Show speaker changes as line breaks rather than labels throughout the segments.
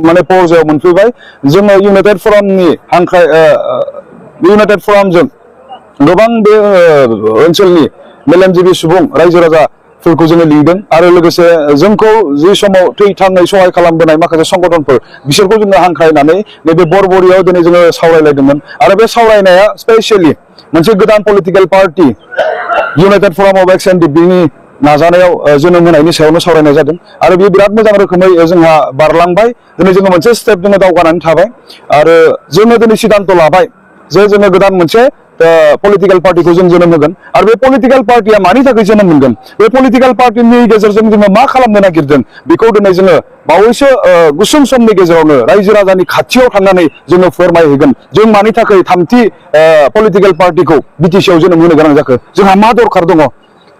माने पर्जायाव मोनफैबाय जोङो इउनाइटेड फरामनि हांख्राय इउनाइटेड फरामजों गोबां बे ओनसोलनि मेलेमजिबि सुबुं रायजो राजाफोरखौ जोङो लिंदों आरो लोगोसे जोंखौ जि समाव थैथाङै सहाय खालामबोनाय माखासे संगठनफोर बिसोरखौ जोङो हांख्रायनानै नैबे बरबरियाव दिनै जोङो सावरायलायदोंमोन आरो बे सावरायनाया स्पेसियली मोनसे गोदान पलिटिकल पार्टी इउनाइटेड फराम अफ एक्स एनडिएफडिनि नाजानायाव जोनोम होनायनि सायावनो सावरायनाय जादों आरो बे बिराद मोजां रोखोमै जोंहा बारलांबाय दिनै जोङो मोनसे स्टेप जोङो दावगानानै थाबाय आरो जोङो दिनै सिद्धांत लाबाय जे जोङो गोदान मोनसे पलिटिकल पार्टीखौ जों जोनोम होगोन आरो बे पलिटिकल पार्टीया मानि थाखाय जोनोम मोनगोन बे पलिटिकल पार्टीनि गेजेरजों जोङो मा खालामनो नागिरदों बेखौ दिनै जोङो बावैसो गुसुं समनि गेजेरावनो रायजो राजानि खाथियाव थांनानै जोङो फोरमायहैगोन जों मानि थाखाय थामथि पलिटिकल पार्टीखौ बिटिसिआव जोनोम होनो गोनां जाखो जोंहा मा दरखार दङ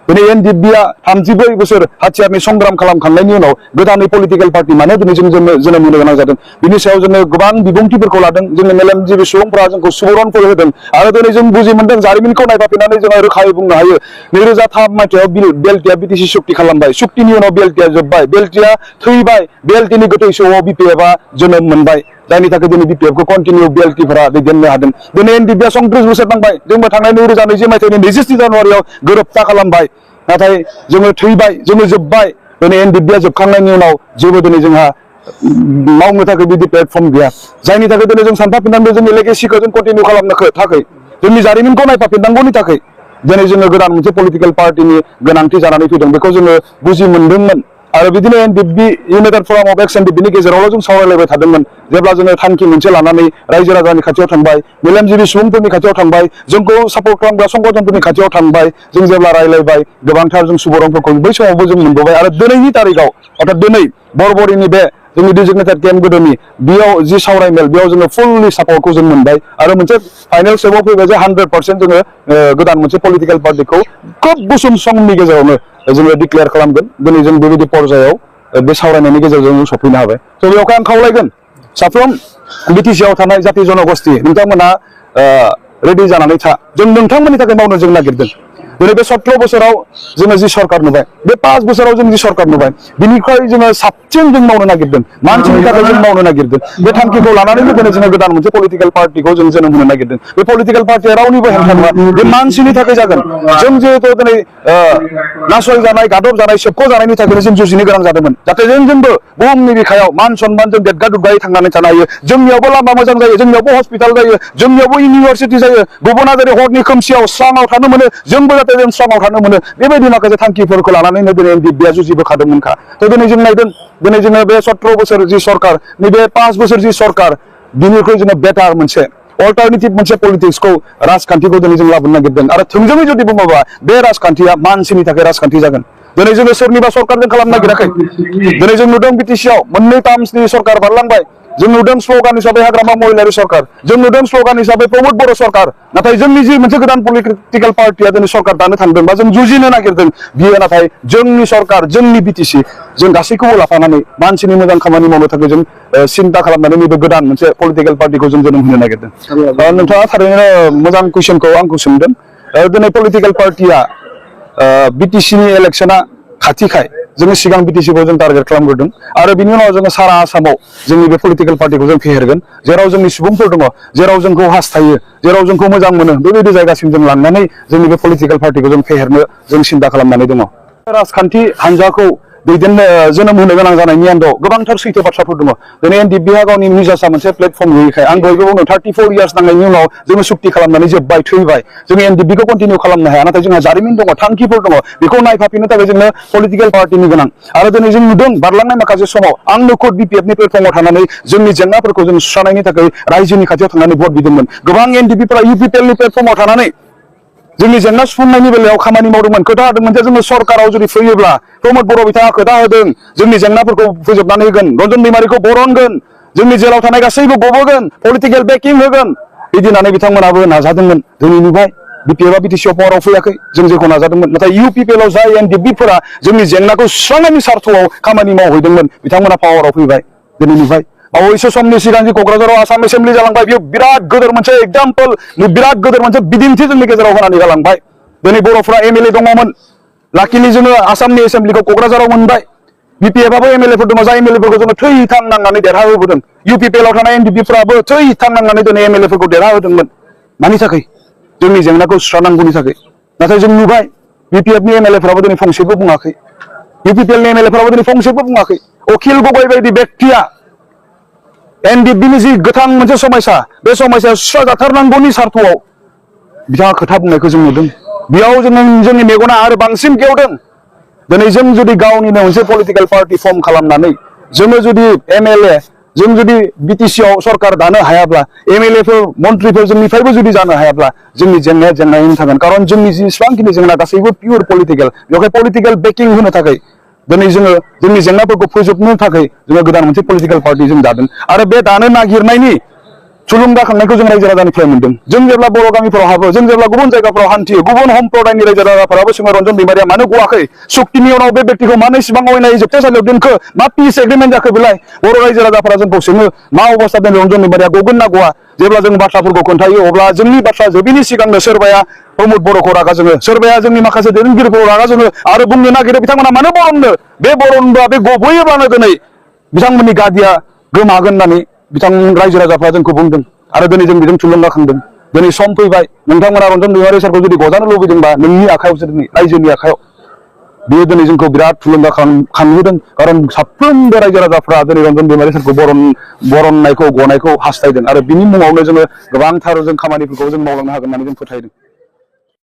दिनै एनडिएफडिआ 34 बोसोर हाथियारनि संग्राम खालामखांनायनि उनाव गोदानै पलिटिकल पार्टी माने दिनै जों जोनोम होनो गोनां जादों बिनि सायाव जोङो गोबां बिबुंथिफोरखौ लादों जोंनि मेलेमजिबि सुबुंफोरा जोंखौ सुबुरुनफोर होदों आरो दिनै जों बुजि मोनदों जारिमिनखौ नायफाफिननानै जोङो रोखायै बुंनो हायो 2003 मायथाइयाव बिएलटिआ बिटिसि सुक्ति खालामबाय सुक्तिनि उनाव बिएलटिआ जोबबाय बिएलटिआ थैबाय बिएलटिनि गोथै सह'आव बिपिएफआ जोनोम मोनबाय जायनि थाखाय दिनै बिपिएफखौ कन्टिनिउ बिएलटिफोरा दैदेननो हादों दिनै एनडिएफडिआ 30 बोसोर नांबाय जोंबो थांनाय 2020 मायथाइनि 27 जानुवारियाव गोरोबथा खालामबाय नाथाय जोङो थैबाय जोङो जोबबाय दिनै एनडिएफडिआ जोबखांनायनि उनाव जेबो दिनै जोंहा मावनो थाखाय बिदि प्लेटफर्म गैया जायनि थाखाय दिनै जों सानफाफिननांगौ जोंनि लेगेसिखौ जों कन्टिनिउ खालामनो थाखाय जोंनि जारिमिनखौ नायफाफिननांगौनि थाखाय दिनै जोङो गोदान मोनसे पलिटिकल पार्टीनि गोनांथि जानानै फैदों बेखौ जोङो बुजि मोनदोंमोन आरो बिदिनो एनडिएफडि इउनाइटेड फराम अफ एक्स एनडिएफडिनि गेजेरावल' जों सावरायलायबाय थादोंमोन जेब्ला जोङो थांखि मोनसे लानानै रायजो राजानि खाथियाव थांबाय मेलेमजिबि सुबुंफोरनि खाथियाव थांबाय जोंखौ सापर्ट खालामग्रा संगठनफोरनि खाथियाव थांबाय जों जेब्ला रायलायबाय गोबांथार जों सुबुरुनफोरखौ बै समावबो जों मोनबोबाय आरो दिनैनि तारिखाव अर्थात दिनै बरबरिनि बे जोंनि डिजिगनेटेड केम्प गोदोनि बेयाव जि सावरायमेल बेयाव जोङो फुललि सापर्टखौ जों मोनबाय आरो मोनसे फाइनाल स्टेपआव फैबाय जे 100% जोङो गोदान मोनसे पलिटिकल पार्टीखौ खोब गुसुं समनि गेजेरावनो जोङो डिक्लेयार खालामगोन दिनै जों बेबायदि पर्यायाव बे सावरायनायनि गेजेरजों जों सफैनो हाबाय स' बेयावहाय आं खावलायगोन साफ्रोम बिटिसिआव थानाय जाति जनगोष्ठी नोंथांमोना रेडि जानानै था जों नोंथांमोननि थाखाय मावनो जों नागिरदों दिनै बे 17 बोसोराव जोङो जि सरकार नुबाय बे 5 बोसोराव जों जि सरकार नुबाय बिनिख्रुइ जोङो साबसिन जों मावनो नागिरदों मानसिनि थाखाय जों मावनो नागिरदों बे थांखिखौ लानानैनो दिनै जोङो गोदान मोनसे पलिटिकल पार्टीखौ जों जोनोम होनो नागिरदों बे पलिटिकल पार्टीया रावनिबो हेंथा नङा बे मानसिनि थाखाय जागोन जों जिहेतु दिनै नासयजानाय गादब जानाय सेबख' जानायनि थाखायनो जों जुजिनो गोनां जादोंमोन जाहाथे जोंबो बुहुमनि बिखायाव मान सन्मान जों देरगा दुग्गायै थांनानै थानो हायो जोंनियावबो लामा मोजां जायो जोंनियावबो हस्पिटाल जायो जोंनियावबो इउनिभारसिटि जायो गुबुना जेरै हरनि खोमसियाव स्राङाव थानो मोनो जोंबो जाहाथे जों स्राङाव थानो मोनो बेबायदि माखासे थांखिफोरखौ लानानैनो दिनै एनडिएफडिआ जुजिबोखादोंमोनखा थ' दिनै जों नायदों दिनै जोङो बे 17 बोसोर जि सरकार नैबे 5 बोसोर जि सरकार बिनिख्रुइ जोङो बेटार मोनसे अल्टारनेटिभ मोनसे पलिटिक्सखौ राजखान्थिखौ दिनै जों लाबोनो नागिरदों आरो थोंजोङै जुदि बुङोबा बे राजखान्थिया मानसिनि थाखाय राजखान्थि जागोन दिनै जोङो सोरनिबा सरकारजों खालामनो नागिराखै दिनै जों नुदों बिटिसिआव मोननै टार्मसनि सरकार बारलांबाय जों नुदों स्ल'गान हिसाबै हाग्रामा महिलारि सरकार जों नुदों स्ल'गान हिसाबै प्रमद बर' सरकार नाथाय जोंनि जि मोनसे गोदान पलिटिकल पार्टीया दिनै सरकार दानो थांदों बा जों जुजिनो नागिरदों बियो नाथाय जोंनि सरकार जोंनि बिटिसि जों गासैखौबो लाफानानै मानसिनि मोजां खामानि मावनो थाखाय जों सिन्था खालामनानै नैबे गोदान मोनसे पलिटिकल पार्टीखौ जों जोनोम होनो नागिरदों नोंथाङा थारैनो मोजां कुइसनखौ आंखौ सोंदों दिनै पलिटिकल पार्टीया बिटिसिनि इलेक्शना खाथिखाय जोङो सिगां बिटिसिखौ जों टारगेट खालामग्रोदों आरो बिनि उनाव जोङो सारा आसामाव जोंनि बे पलिटिकल पार्टीखौ जों फेहेरगोन जेराव जोंनि सुबुंफोर दङ जेराव जोंखौ हास्थायो जेराव जोंखौ मोजां मोनो बेबायदि जायगासिम जों लांनानै जोंनि बे पलिटिकल पार्टीखौ जों फेहेरनो जों सिन्था खालामनानै दङ राजखान्थि हान्जाखौ दैदेननो जोनोम होनो गोनां जानायनि आन्दोआव गोबांथार सैथो बाथ्राफोर दङ दिनै एनडिएफडिआ गावनि निजासा मोनसे प्लेटफर्म गैयैखाय आं दहायबो बुंदों 34 इयार्स नांनायनि उनाव जोङो सुक्ति खालामनानै जोब्बाय थैबाय जोङो एनडिएफडिखौ कन्टिनिउ खालामनो हाया नाथाय जोंहा जारिमिन दङ थांखिफोर दङ बेखौ नायफाफिननो थाखाय जोंनो पलिटिकल पार्टीनि गोनां आरो दिनै जों नुदों बारलांनाय माखासे समाव आं नखर बिपिएफनि प्लेटफर्माव थानानै जोंनि जेंनाफोरखौ जों सुस्रांनायनि थाखाय रायजोनि खाथियाव थांनानै भट बिदोंमोन गोबां एनडिएफडिफोरा UPPLनि प्लेटफर्माव थानानै जोंनि जेंना सुफुंनायनि बेलायाव खामानि मावदोंमोन खोथा होदोंमोन जे जोङो सरकाराव जुदि फैयोब्ला प्रमद बर' बिथाङा खोथा होदों जोंनि जेंनाफोरखौ फोजोबनानै होगोन रन्जन दैमारिखौ बरनगोन जोंनि जेलाव थानाय गासैबो गबोगोन पलिटिकल बेकिं होगोन बिदि होननानै बिथांमोनाबो नाजादोंमोन दिनै नुबाय बिपिएफआ बिटिसिआव पावाराव फैयाखै जों जेखौ नाजादोंमोन नाथाय UPPLआव जाय एनडिएफडिफोरा जोंनि जेंनाखौ सुस्रांनायनि सार्थआव खामानि मावहैदोंमोन बिथांमोना पावाराव फैबाय दिनै नुबाय बावैसो समनि सिगां जि क'क्राझाराव आसाम एसेम्बलि जालांबाय बेयो बिराद गोदोर मोनसे एग्जाम्पल बिराद गोदोर मोनसे बिदिन्थि जोंनि गेजेराव होनानै गालांबाय दिनै बर'फ्रा MLA दङमोन लाकिलि जोङो आसामनि एसेम्बलिखौ क'क्राझाराव मोनबाय BPF-आबो MLA-फोर दङ जाय MLA-फोरखौ जोङो थैथां नांनानै देरहाहोबोदों UPPL-आव थानाय NDFD-फोराबो थैथां नांनानै दिनै MLA-फोरखौ देरहाहोदोंमोन मानि थाखाय जोंनि जेंनाखौ सुस्रांनांगौनि थाखाय नाथाय जों नुबाय BPF-नि MLA-फोराबो दिनै फंसेबो बुङाखै UPPL-नि MLA-फोराबो दिनै फंसेबो बुङाखै अखिल गगৈ बायदि बेक्तिया NDFD-नि जि गोथां मोनसे समयसा बे समयसाया सुस्रांजाथारनांगौनि सार्थआव बिथाङा खोथा बुंनायखौ जों नुदों बेयाव जोंनि मेगना आरो बांसिन गेवदों दिनै जों जुदि गावनिनो मोनसे पलिटिकेल पार्टी फर्म खालामनानै जोङो जुदि MLA जों जुदि BTC-आव सरकार दानो हायाब्ला MLA-फोर मन्त्रिफोर जोंनिफ्रायबो जुदि जानो हायाब्ला जोंनि जेंनाया जेंनायैनो थागोन कारण जोंनि जेसेबांखिनि जेंना गासैबो पियर पलिटिकेल बेवहाय पलिटिकेल बेकिं होनो थाखाय दिनै जोङो जोंनि जेंनाफोरखौ फोजोबनो थाखाय जोङो गोदान मोनसे पलिटिकेल पार्टी जों दादों आरो बे दानो नागिरनायनि थुलुंगाखांनायखौ जों रायजो राजानिफ्राय मोनदों जों जेब्ला बर' गामिफोराव हाबो जों जेब्ला गुबुन जायगाफोराव हान्थियो गुबुन सम्प्रदायनि रायजो राजाफोराबो सोङो रन्जन दैमारिया मानो गवाखै सुक्तिनि उनाव बे बेक्तिखौ मानो इसेबां अयनायै जोबथेसालियाव दोनखो मा पिस एग्रिमेन्ट जाखो बेलाय बर' रायजो राजाफोरा जोंखौ सोङो मा अबस्था दोन रन्जन दैमारिया गगोन ना गवा जेब्ला जों बाथ्राफोरखौ खोन्थायो अब्ला जोंनि बाथ्रा जोबैनि सिगांनो सोरबाया प्रमद बर'खौ रागा जोङो सोरबाया जोंनि माखासे दैदेनगिरिफोरखौ रागा जोङो आरो बुंनो नागिरो बिथांमोना मानो बरननो बे बरनब्ला बे गबोयोब्लानो दिनै बिथांमोननि गादिया गोमागोन होननानै बिथां रायजो राजाफ्रा जोंखौ बुंदों आरो दिनै जों बेजों थुलुंगाखांदों दिनै सम फैबाय नोंथांमोना रन्जन दैमारि सारखौ जुदि गजानो लुबैदोंबा नोंनि आखायावसो दिनै रायजोनि आखायाव बेयो दिनै जोंखौ बिराद थुलुंगाखांहोदों कारण साफ्रोमबो रायजो राजाफ्रा दिनै रन्जन दैमारि सारखौ बरननायखौ गनायखौ हास्थायदों आरो बिनि मुङावनो जोङो गोबांथार जों खामानिफोरखौ जों मावलांनो हागोन होननानै जों फोथायदों